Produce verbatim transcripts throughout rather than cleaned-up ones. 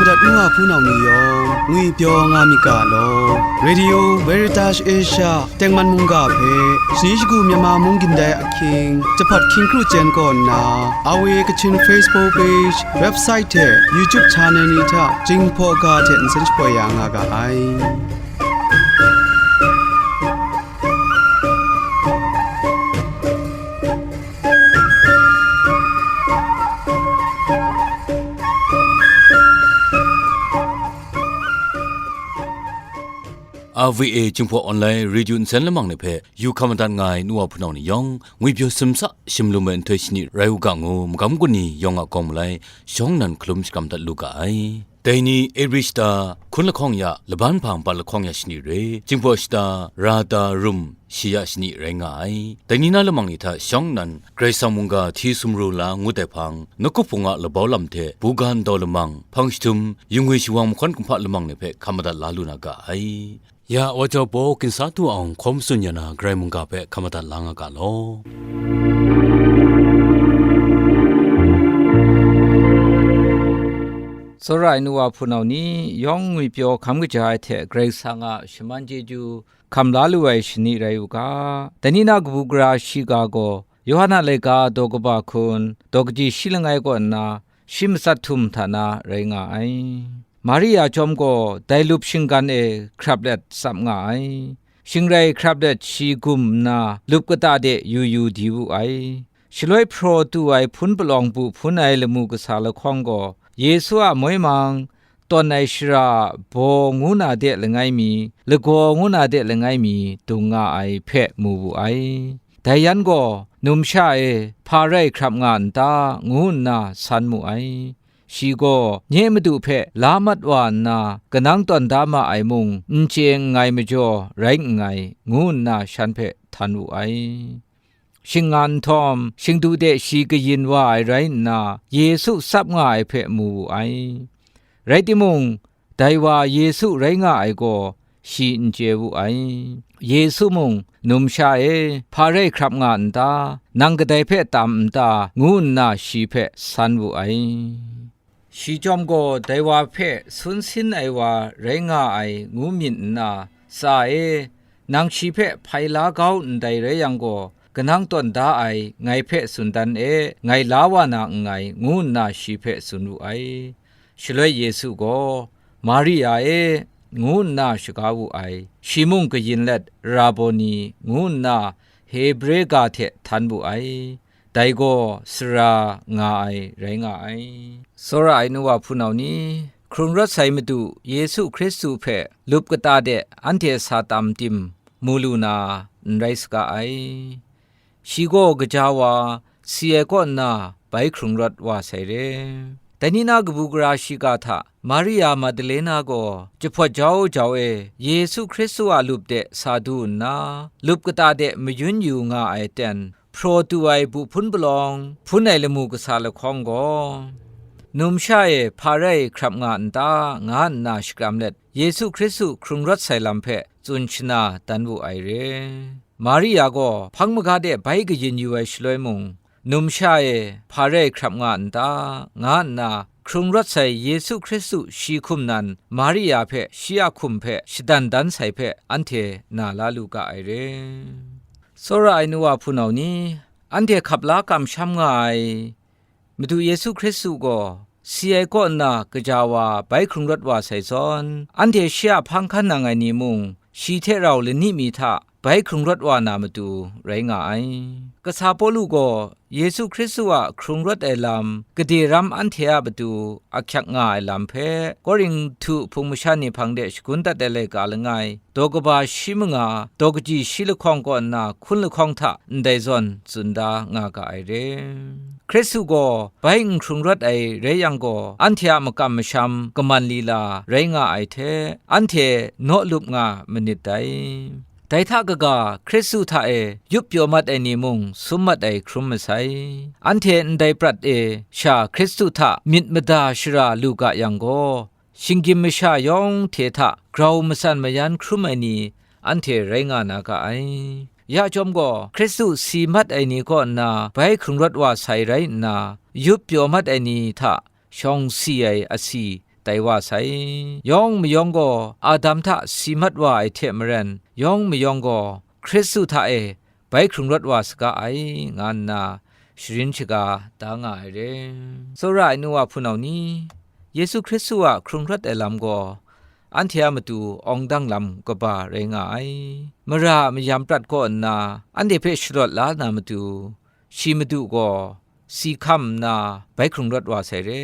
Madat nu a hpunau ni yawng ngwipyaw nga myit ga law. Radio Veritas Asia tengman mungga hpe shani shagu Myanmar mung gindai ahkying, jahpawt hkying kru chyen kaw nna, R V A Kachin Facebook page, website hte YouTube channel ni hta Jinghpaw ga hte nsen shapoi ya nga ga ai. R V A Jinghpaw Online Radio nsen lamang ni hpe yu hkam madat nga ai nu wa hpunau ni yawng, ngwipyaw simsa shimlum ai nhtoi shani rai u ga ngu, magam gun ni yawng a gawng malai shawng nnan hkalum shakram dat lu ga ai. Dai ni Ebre shata hkun lahkawng ya, laban hpa npat lahkawng ya shani re, Jinghpaw shata Rata Rum shi ya shani rai nga ai. Dai ni na lamang ni hta shawng nnan Karai Kasang mungga hti sumru la ngut ai hpang, Nakup Hpung a labau lam hte buga ndaw lamang hpang jahtum, yu ngwi shawang mahkawn kumhpa lamang ni hpe hkam madat la lu na ga ai. Ya, wa jau baw ginsa tu awng hkaw matsun ya na, Karai mungga hpe hkam madat la nga ga law. Tsawra ai nu wa hpunau ni yawng ngwipyaw hkam kaja ai hte Karai Kasang a shaman chyeju hkam la lu ai shani rai u ga. Dai ni na kabu gara shiga gaw Yawhan a laika daw kaba hkun, daw kaji shi langai kaw nna, shi matsat htum hta na rai nga ai. Maria chyawm gaw dai lup shinggan e hkrap let tsap nga ai. Shing rai hkrap let shi gum nna lup kata de yu yu di wu ai. Shaloi hpraw tu ai hpun palawng bu hpun ai lamu kasa lahkawng gaw Yesu a moi mang, tawn ai shara a baw ngu na de langai mi, lagaw ngu na de langai mi, dung nga ai hpe mu wu ai. Dai yan gaw, "Numsha e, hpa rai hkrap nga n ta?" ngu nna san mu ai. Shi gaw nye madu hpe la mat wa nna, kanang tawn da ma ai mung n chye nngai majaw rai nngai, ngu nna shan hpe htan wu ai. Shing nga nhtawm, shingdu de shi kayin wa ai rai nna, Yesu tsap nga ai hpe mu wu ai. Rai timung, dai wa Yesu rai nga ai gaw shi n chye wu ai. Yesu mung, "Numsha e, hpa rai hkrap nga n ta? Nang kadai hpe tam n ta?" ngu nna shi hpe san wu ai. Shi chyawm gaw dai wa hpe sun sin ai wa rai nga ai ngu myit nna, "Tsa e, nang shi hpe hpai la kau ndai rai yang gaw, kanang tawn da ai ngai hpe tsun dan e, ngai la wa na nngai," ngu nna shi hpe tsun wu ai. Shaloi Yesu gaw, "Maria e," ngu nna shaga wu ai. Shi mung kayin let, "Raboni," ngu nna Hebre ga hte htan wu ai. Dai gaw sara nga ai rai nga ai. Tsawra ai nu wa hpunau ni, hkrung rawt sai Madu Yesu Hkristu hpe lup kata de anhte sa tam tim mu lu na n rai saga ai. Shi gaw gaja wa, si ai kaw nna bai hkrung rawt wa sai re. Dai ni na kabu gara shiga hta Maria Madalena gaw jahpawt jau jau e Yesu Hkristu a lup de sa du nna, lup kata de mayun yu nga ai aten, hpraw tu ai bu hpun palawng, hpun ai lamu kasa lahkawng gaw, "Numsha e, hpa rai hkrap nga n ta?" nga nna shakram let, Yesu Hkristu hkrung rawt sai lam hpe tsun shana dan wu ai re. Maria gaw hpang maga de bai kayin yu ai shaloi mung, "Numsha e, hpa rai hkrap nga n ta?" nga nna hkrung rawt sai Yesu Hkristu shi hkum nan Maria hpe shi a hkum hpe shadan dan sai hpe anhte na la lu ga ai re. Tsawra ai nu wa hpunau ni, anhte hkap la kamsham nga ai Madu Yesu Hkristu gaw si ai kaw nna gaja wa bai hkrung rawt wa sai zawn, anhte shi a hpang hkan nang ai ni mung, shi hte rau lani mi hta bai hkrung rawt wa na matu rai nga ai. Kasa Pawlu gaw Yesu Hkristu a hkrung rawt ai lam, gade ram anhte a matu ahkyak nga ai lam hpe, Korinhtu hpung masha ni hpang de shagun dat ai laika langai, daw kaba shi manga, daw kaji shi lahkawng kaw nna hkun lahkawng hta ndai zawn tsun da nga ga ai re. Hkristu gaw bai n hkrung rawt ai rai yang gaw, anhte a makam masham kaman lila rai nga ai hte, anhte naw lup nga manit dai. Dai hta kaga, Hkristu hta e yup pyaw mat ai ni mung sum mat ai hkrum masai. Anhte ndai prat e sha Hkristu hta myit mada shara lu ga yang gaw, shinggyim masha yawng hte hta grau matsan mayan hkrum ai ni anhte rai nga na ga ai. Ya chyawm gaw, Hkristu si mat ai ni kaw nna bai hkrung rawt wa sai rai nna, yup pyaw mat ai ni hta shawng si ai asi tai wa sai. Yawng mayawng gaw Adam hta si mat wa ai hte maren, yawng mayawng gaw Hkristu hta e bai hkrung rawt wa saga ai, nga nna sharin shaga da nga ai re. Tsawra ai nu wa hpunau ni, Yesu Hkristu a hkrung rawt ai lam gaw anhte a matu awng dang lam kaba rai nga ai. Mara a mayam prat kaw nna anhte hpe shalawt la na matu, shi Madu gaw si hkam nna bai hkrung rawt wa sai re.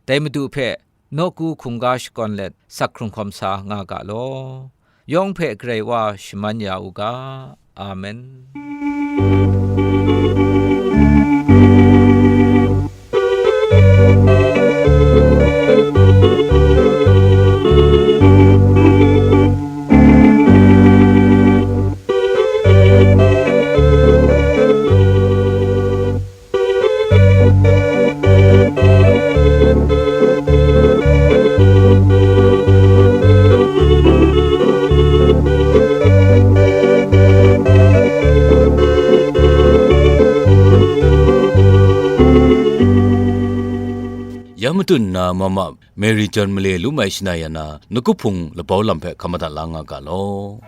Dai Madu hpe nawku hkungga shakawn let sak hkrung hkawm sa nga ga law. Yawng hpe Karai Wa shaman ya u ga. Amen. Ya matut nna mama Mary John male lu mai shana ya na, Nawku Hpung labau lam hpe hkam madat la nga ga law.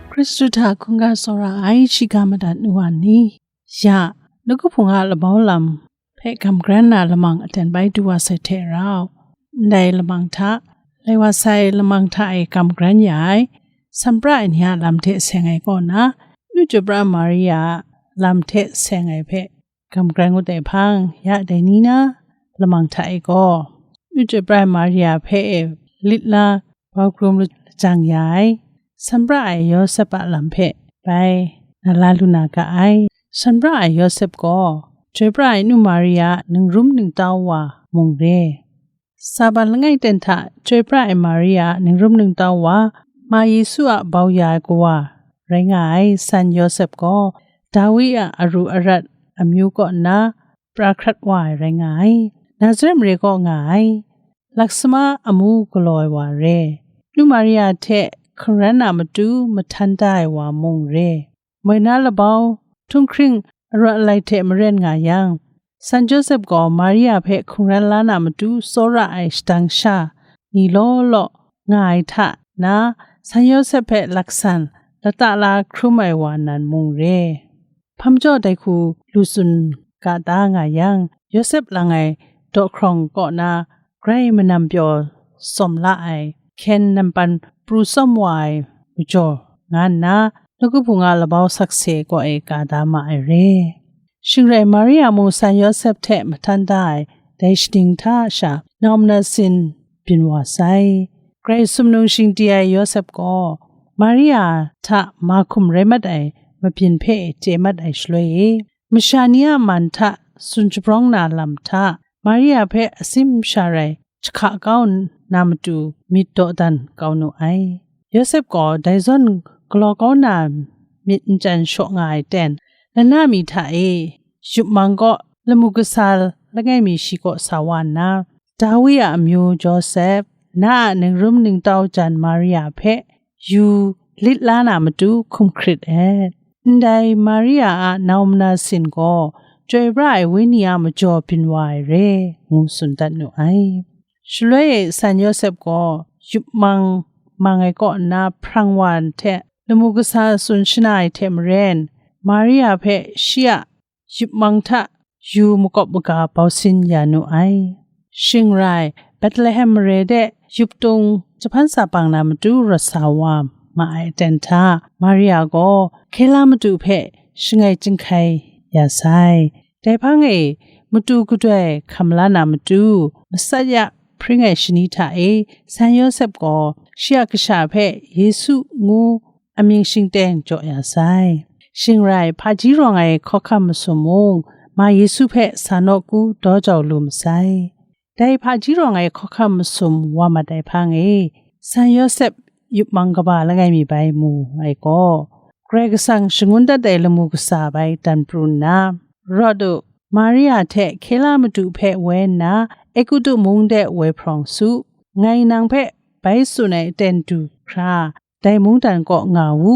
Hkristu hta hkungga tsawra ai shiga madat nu wa ni? Ya, Nawku Hpung a labau lam hpe hkam hkaran na lamang aten bai du wa sai hte rau, ndai lamang hta, lai wa sai lamang hta e hkam hkaran ya ai, sanpra ai ni a lam hte seng ai kaw na, Yu Chyoi Pra Maria a lam hte seng ai hpe hkam hkaran ngut ai hpang, ya dai ni na lamang hta e gaw, Yu Chyoi Pra Maria hpe e lit la bau hkrum lajang ya ai, sanpra ai Yawsep a lam hpe bai na la lu na ga ai. Sanpra ai Yawsep gaw, chyoi pra ai nu Maria a ningrum ningtau wa mung re. Saban langai ten hta chyoi pra ai Maria a ningrum ningtau wa, ma Yesu a bau ya ai kawa rai nga ai San Yawsep gaw, Dawi a aru arat amyu kaw nna pra hkrat wa ai rai nga ai. Nazaret mare kaw nga ai. Laksama amu galaw ai wa re. Nu Maria hte hkungran na matu mahtan da ai wa mung re. Moi na labau, htunghkring arawt alai hte maren nga yang, San Josep gaw Maria hpe hkungran la na matu tsawra ai shadang sha ni law law nga ai hta na, San Yawsep hpe laksan lata la hkrum ai wa nan mung re. Hpa majaw dai hku lu tsun ga da nga yang, Yawsep lang ai dawhkrawng kaw na grai manam pyaw tsawm la ai hkyen nampan pru tsawm wa ai majaw nga nna, nawku hpung a labau sakse kaw e ka da ma ai re. Shing rai, Maria mung San Yawsep hte mahtan da ai dai shaning hta sha, nau mana sin byin wa sai. Grai sumnung shingdi ai Yawsep gaw Maria hta mahkum rai mat ai mabyin hpe chye mat ai shaloi e, masha ni a man hta tsun shabrawng na lam hta, Maria hpe asim sha rai jahka kau na matu myit dawdan kau nu ai. Yawsep gaw dai zawn galaw kau na myit nchyam shaw nga ai ten, lana mi hta e yup mang kaw lamu kasa langai mi shi kaw sa wa nna, Dawi a amyu Josep, na a ningrum ningtau jan Maria hpe yu lit la na matu hkum hkrit et. Ndai Maria a nau mana sin gaw Chyoi pra ai Wenyi a majaw byin wa ai re, ngu tsun dat nu ai. Shaloi e San Yawsep gaw yup mang mang ai kaw nna hprang wa ai hte lamu kasa tsun shana ai hte maren, Maria hpe shi a yup mang hta yu makawp maga bau sin ya nu ai. Shing rai, Betlehem mare de yup tung jahpan sa bang na matu rawt sa wa ma ai aten hta, Maria gaw hkye la madu hpe shangai chyinghkai ya sai. Dai hpang e, matu gadoi hkam la na matu, matsat ya hpring ai shani hta e, San Yawsep gaw shi a kasha hpe Yesu ngu amying shingteng jaw ya sai. Shing rai, hpaji rawng ai hkawhkam masum mung, ma Yesu hpe sa nawku daw jau lu masai. Dai hpaji rawng ai hkawhkam masum wa mat ai hpang e, San Yawsep yup mang kaba langai mi bai mu ai gaw, Karai Kasang shangun dat ai lamu kasa bai dan pru nna, rawt u, Maria hte hkye la madu hpe woi nna, Egutu mung de woi hprawng su, ngai nang hpe bai tsun ai aten du hkra, dai mungdan kaw nga u,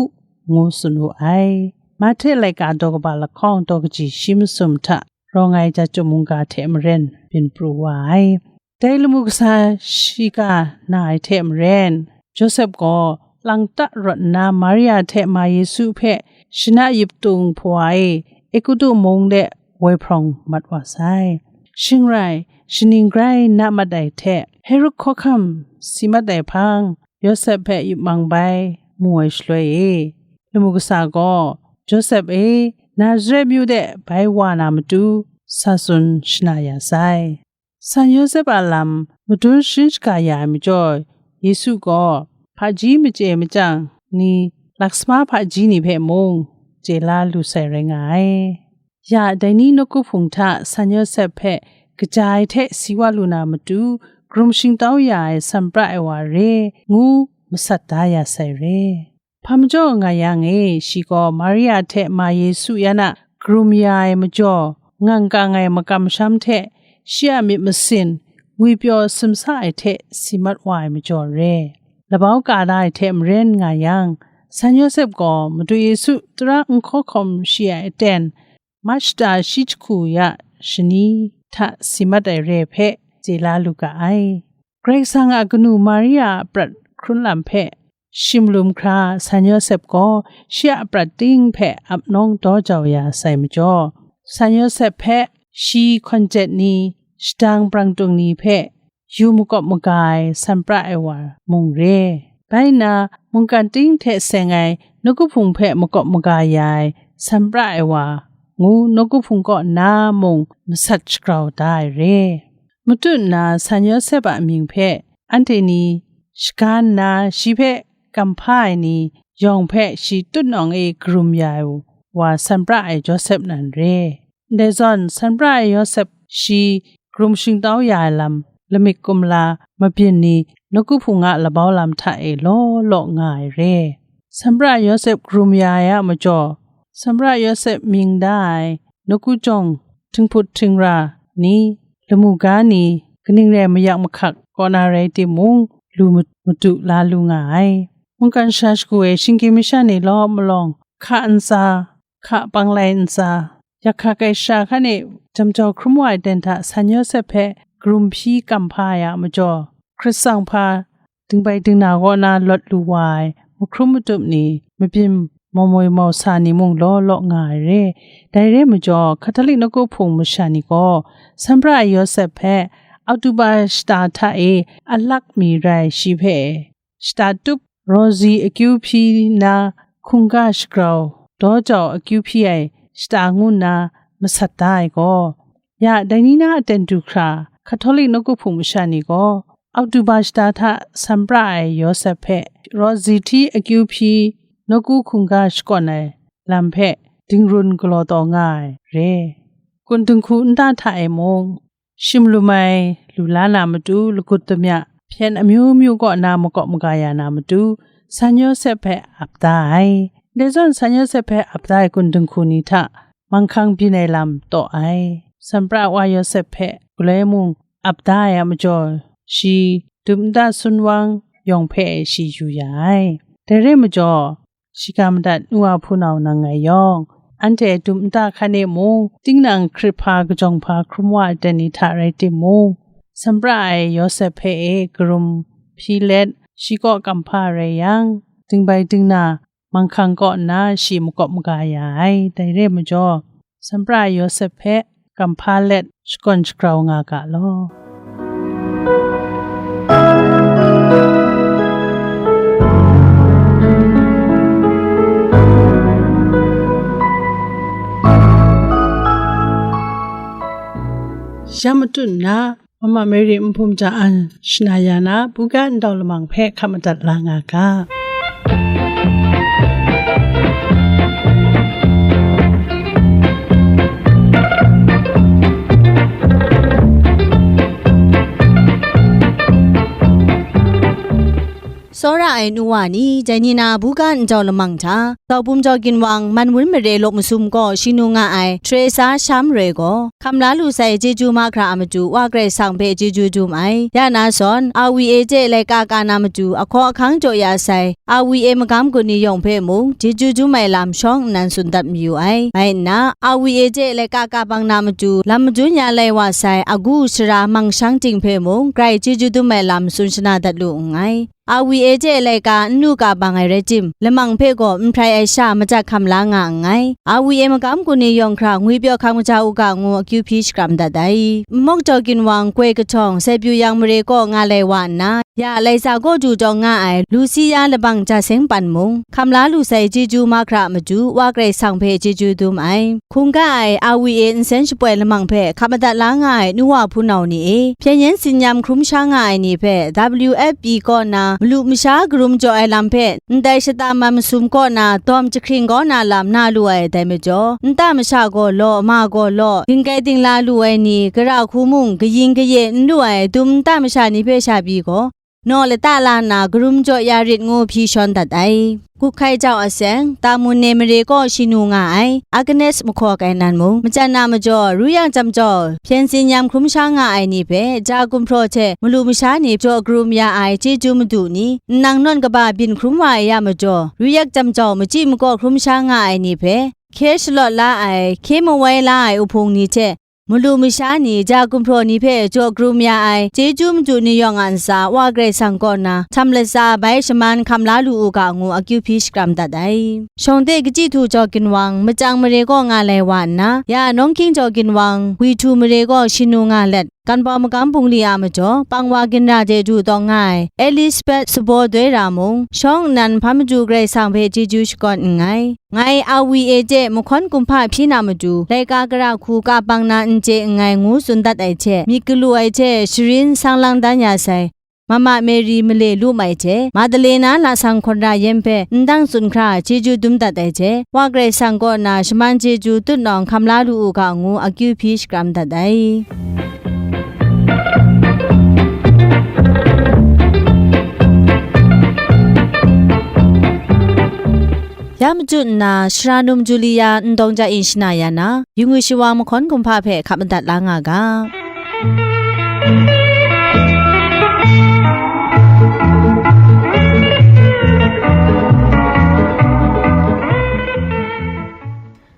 ngu tsun wu ai. Mahte laika daw kaba lahkawng daw kaji shi masum hta rawng ai Jahtum mungga hte maren byin pru wa ai. Dai lamu kasa shiga na ai hte maren, Josep gaw lang ta rawt nna Maria hte ma Yesu hpe shana yip tung hpawa e Egutu mung de woi hprawng mat wa sai. Shing rai, shaning grai na mat ai hte, Herod hkawhkam si mat ai hpang, Yawsep hpe yip mang bai mu ai shaloi e, lamu kasa gaw, "Josep e, Nazaret myu de bai wa na matu, sa tsun shana ya sai." San Yawsep a lam madun sharin shaga ya ai majaw, Yesu gaw hpaji machye machyang ni, laksama hpaji ni hpe mung chye la lu sai rai nga ai. Ya dai ni nawku hpung hta San Yawsep hpe kaja ai hte si wa lu na matu, karum shingtau ya ai san pra ai wa re ngu masat da ya sai re. Hpa majaw nga yang e, shi gaw Maria hte ma Yesu yan a karum ya ai majaw, ngang kang ai makam masham hte shi a myit masin ngwipyaw simsa ai hte si mat wa ai majaw re. Labau ka da ai hte maren nga yang, San Yawsep gaw Madu Yesu tara n hkaw hkawm shi ai aten, mashta shi jahku ya shani hta si mat ai re hpe chye la lu ga ai. Karai Kasang a kanu Maria a prat hkrun lam hpe shim lum hkra, San Yawsep gaw shi a prat ting hpe ap nawng daw jau ya sai majaw, San Yawsep hpe shi hkawn jet ni, shadang brang tung ni hpe yu makawp maga ai san pra ai wa mung re. Bai nna, mungkan ting hte seng ai nawku hpung hpe makawp maga ya ai san pra ai wa ngu nawku hpung kaw nna mung masat shagrau da ai re. Matut nna San Yawsep a mying hpe anhte ni shaga nna, shi hpe kamhpa ai ni yawng hpe shi tutnawng e karum ya ai wa san pra ai Jawsep nan re. Ndai zawn, san pra ai Yawsep shi karum shingtau ya ai lam, lamik kumla mabyin ni nawku hpung a labau lam hta e law law nga ai re. San pra ai Yawsep karum ya ai a majaw, san pra ai Yawsep mying da ai nawku jawng, htinghput htingra ni, lamu ga ni, kaning rai mayak mahkak kaw na rai timung, lu madu la lu nga ai. Mungkan sha shagu e shinggyim masha ni law malawng, hka ntsa, hka panglai ntsa, yak hka kai sha hkan e jamjau hkrum wa ai ten hta San Yawsep hpe karum hpyi kamhpa ai a majaw, hkrit tsang hpa dingbai dingna kaw na lawt lu wa ai mahkrum matup ni, mabyin maumoi mausa ni mung law law nga ai re. Dai re majaw, Hkatolik nawku hpung masha ni gaw, san pra ai Yawsep hpe Oktoba shata hta e alak mi rai shi hpe shata tup, rawzi akyu hpyi na, hkungga shagrau, daw jau akyu hpyi ai shata ngu nna masat da ai gaw, ya dai ni na aten du hkra, Hkatolik nawku hpung masha ni gaw, Oktoba shata hta san pra ai Yawsep hpe rawzi hti akyu hpyi nawku hkungga shakawn ai lam hpe dingrun galaw taw nga ai re. Kun dinghku nta hta e mung, shim lum ai lu la na matu, lagut damya hpyen amyu myu kaw na makawp maga ya na matu, San Yawsep hpe ap da ai. Dai zawn, San Yawsep hpe ap da ai kun dinghku ni hta manghkang byin ai lam taw ai. San pra wa Yawsep hpe galoi mung ap da ai a majaw, shi dum nta sun wang yawng hpe shi yu ya ai. Dai re majaw, shiga madat nu a hpunau nang ngai yawng, anhte dum nta hkan e mung, tinang hkrit hpa kajawng hpa hkrum wa ai ten ni hta rai timung, san pra ai Yawsep hpe e karum hpyi let, shi kaw kamhpa rai yang, dingbai dingna manghkang kaw nna shi makawp maga ya ai. Dai re majaw, san pra ai Yawsep hpe kamhpa let shakawn shagrau nga ga law. Ya matut nna, Mama Mary npum ja an shana ya na, buga ndau lamang hpe hkap madat la nga ga. Tsawra ai nu wa ni, dai ni na buga njau lamang hta, Zaubum Jaw Ginwang, Manwun mare law masum kaw shing nu nga ai Teresa Shamroi gaw, hkam la lu sai chyeju mahkra a matu Wa Karai Kasang hpe chyeju dum ai. Ya na zawn, R V A hte laika ka na matu ahkaw ahkang jaw ya sai, R V A magam gun ni yawng hpe mung, chyeju dum ai lam shawng nnan tsun dat mayu ai. Bai nna, R V A hte laika ka bang na matu lam madun ya lai wa sai, agu sara mang shang ting hpe mung, grai chyeju dum ai lam tsun shana dat lu nngai. R V A hte laika n lu ka bang ai rai tim, lamang hpe gaw n hprai ai sha majat hkam la nga nngai. R V A magam gun ni yawng hkra ngwipyaw hkam kaja u ga ngu akyu hpyi shakram dat ai. Nmawk Jaw Ginwang, Goi Kahtawng, Sai Pyu Yang mare kaw nga lai wa nna, ya Laiza kaw du taw nga ai Lucia Labang Ja Seng Pan mung, hkam la lu sai chyeju mahkra a matu Wa Karai Kasang hpe chyeju dum ai. Hkungga ai R V A nsen shapoi lamang hpe hkap madat la nga ai nu wa hpunau ni e, hpyen yen tsin-yam hkrum sha nga ai ni hpe W F P kaw na malu masha karum jaw ai lam hpe ndai shata man masum kaw na dawm jahkring kau na lam na lu ai dai majaw, nta masha gaw law, ma gaw law, dinggai dingla lu ai ni, gara hku mung kayin kaye n lu ai dum nta masha ni hpe sha pyi gaw, naw lata la nna karum jaw ya rit ngu hpyi shawn dat ai. Gup hkai jau aseng, Tamun ne mare kaw shing nu nga ai, Agnes mahkaw kai nan mung, majan na majaw, ru yang jam jau, hpyen tsin-yam hkrum sha nga ai ni hpe, ja gumhpraw hte malu masha ni jaw karum ya ai chyeju madu ni, nnang nawn kaba byin hkrum wa ai ya majaw, ru yak jam jau machyi makaw hkrum sha nga ai ni hpe, hkye shalawt la ai, hkye mawai la ai uhpung ni hte, malu masha ni, ja gumhpraw ni hpe jaw karum ya ai, chyeju madu ni yawng a ntsa Wa Karai Kasang kaw na, htam latsa bai shaman hkam la lu u ga ngu akyu hpyi shakram dat ai. Shawng de kachyi htu Jaw Ginwang, Machyang mare kaw nga lai wa nna, ya Nawng Hkying Jaw Ginwang, Gwi Htu mare kaw shing nu nga let, Ganbau magam bungli a majaw, pang wa ginra de du taw nga ai, Elizabeth Sabaw Doi Ra mung, shawng nnan hpa madu Karai Kasang hpe chyeju shakawn nngai. Ngai R V A de mahkawn kumhpa hpyi na matu, laika gara hku ka bang na n chye nngai ngu tsun dat ai hte, myit galu ai hte sharin sang lang dan ya sai, Mama Mary Male Lumai hte, Madalena Lasang Hkawn Ra Yen hpe ndang tsun hkra chyeju dum dat ai hte, Wa Karai Kasang kaw na shaman chyeju tutnawng hkam la lu u ga ngu akyu hpyi shakram dat ai. Ya machyu nna, Shara num Julia Ndawng Ja E shana ya na, yu ngwi shawa mahkawn kumhpa hpe hkap madat la nga ga.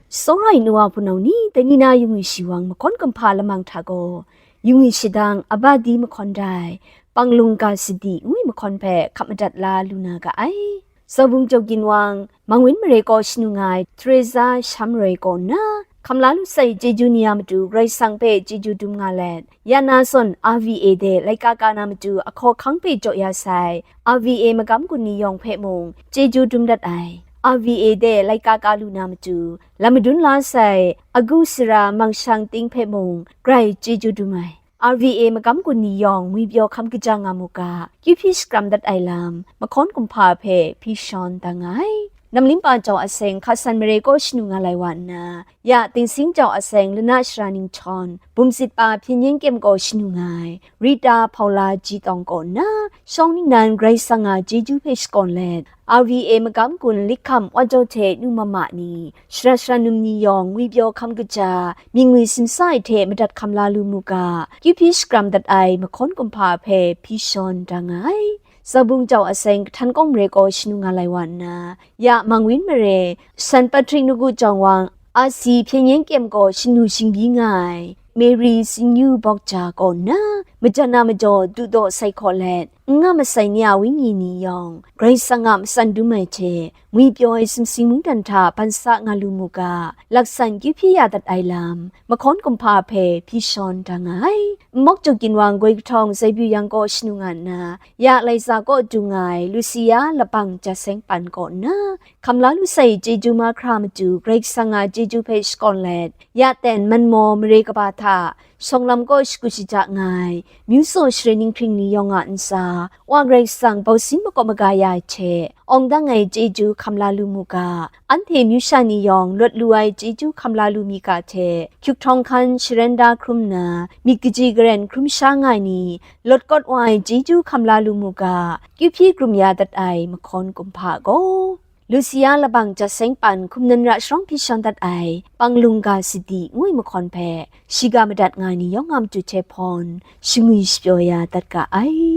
Tsawra ai nu wa hpunau ni, dai ni na yu ngwi shawa mahkawn kumhpa lamang hta gaw, yu ngwi shadang Abadi mahkawn rai, Panglung Ga Sadi ngu ai mahkawn hpe hkap madat la lu na ga ai. Zaubung Jaw Ginwang, Mangwin mare kaw shing nu nga ai Teresa Shamroi kaw nna, hkam la lu sai chyeju ni a matu Karai Kasang hpe chyeju dum nga let, ya na zawn R V A de laika ka na matu ahkaw hkang hpe jaw ya sai, R V A magam gun ni yawng hpe mung chyeju dum dat ai. R V A de laika ka lu na matu, lam madun la sai, agu sara mang shang ting hpe mung grai chyeju dum ai. R V A magam gun ni yawng ngwipyaw hkam kaja nga mu ga, kyu hpyi shakram dat ai lam, mahkawn kumhpa hpe hpyi shawn da nga ai. Namlimpa jau aseng, Hkasan mare kaw shing nu nga lai wa nna, ya Tingsing jau aseng, Lana Shara Ninghtawng, Bumsit pa Hpyen Yen Kyem kaw shing nu nga ai, Rita Hpaula Ji Tawng kaw nna, shawng ningnan Karai Kasang a chyeju hpe shakawn let, R V A magam gun Likham Wa Jaw hte nu mama ni, shara shara num ni yawng ngwipyaw hkam kaja, myit ngwi simsa ai hte madat hkam la lu mu ga, kyu hpyi shakram dat ai mahkawn kumhpa hpe hpyi shawn da nga ai. Zaubung jau aseng, Kahtan kawng mare kaw shing nu nga lai wa nna, ya Mangwin mare, San Patrick Nawku Jawng Wang, R C Hpyen Yen Kyem kaw shing nu shingbyi nga ai, Mary Singyu Bawkja kaw nna, majan a majaw du daw sai hkaw let, n nga masai ni a wenyi ni yawng, Karai Kasang a matsan dum ai hte, ngwipyaw ai sumsing mungdan hta ban sa nga lu mu ga, laksan kyu hpyi ya dat ai lam, mahkawn kumhpa hpe hpyi shawn da nga ai. Nmawk Jaw Ginwang, Goi Kahtawng, Zaibyu Yang kaw shing nu nga nna, ya Laiza kaw du nga ai Lucia Labang Ja Seng Pan kaw nna, hkam la lu sai chyeju mahkra matu Karai Kasang a chyeju hpe shakawn let, ya ten Manmaw mare kaba hta shawng lam kaw shagu shaja nga ai, myu tsaw sharin ninghkring ni yawng a ntsa, Wa Karai Kasang bausin makawp maga ya ai hte, awng dang ai chyeju hkam la lu mu ga, anhte myu sha ni yawng lawt lu ai chyeju hkam la lu mi ga hte, hkyuk htawng hkan sharan da hkrum nna, myit kaji karen hkrum sha nga ai ni, lawt kawt wa ai chyeju hkam la lu mu ga, kyu hpyi krum ya dat ai mahkawn kumhpa gaw, Lusia labang Jaseng pan hkum nan ra sharawng hpyi shang dat ai panglung ga sadi ngu ai mahkawn hpe, shiga madat nga ai ni yawng a matu hte hpawn, shangwi shapyaw ya dat ga ai.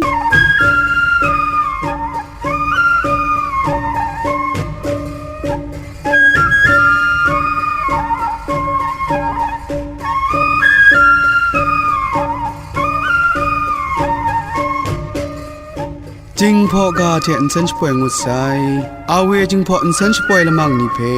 Jinghpaw ga hte nsen shapoi ngut sai. Awe Jinghpaw nsen shapoi lamang ni hpe,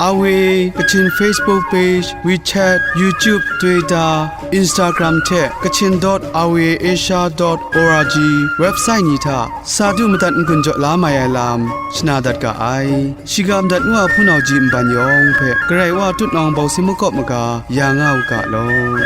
Awe Kachin Facebook page, WeChat, YouTube, Twitter, Instagram hte Kachin dot awe asia dot org website ni hta sa du madat n-gun jaw la mai ai lam shana dat ga ai. Shiga madat ngu a hpunau ji nban yawng hpe Karai Wa tutnawng bausin makawp maga ya nga u ga law.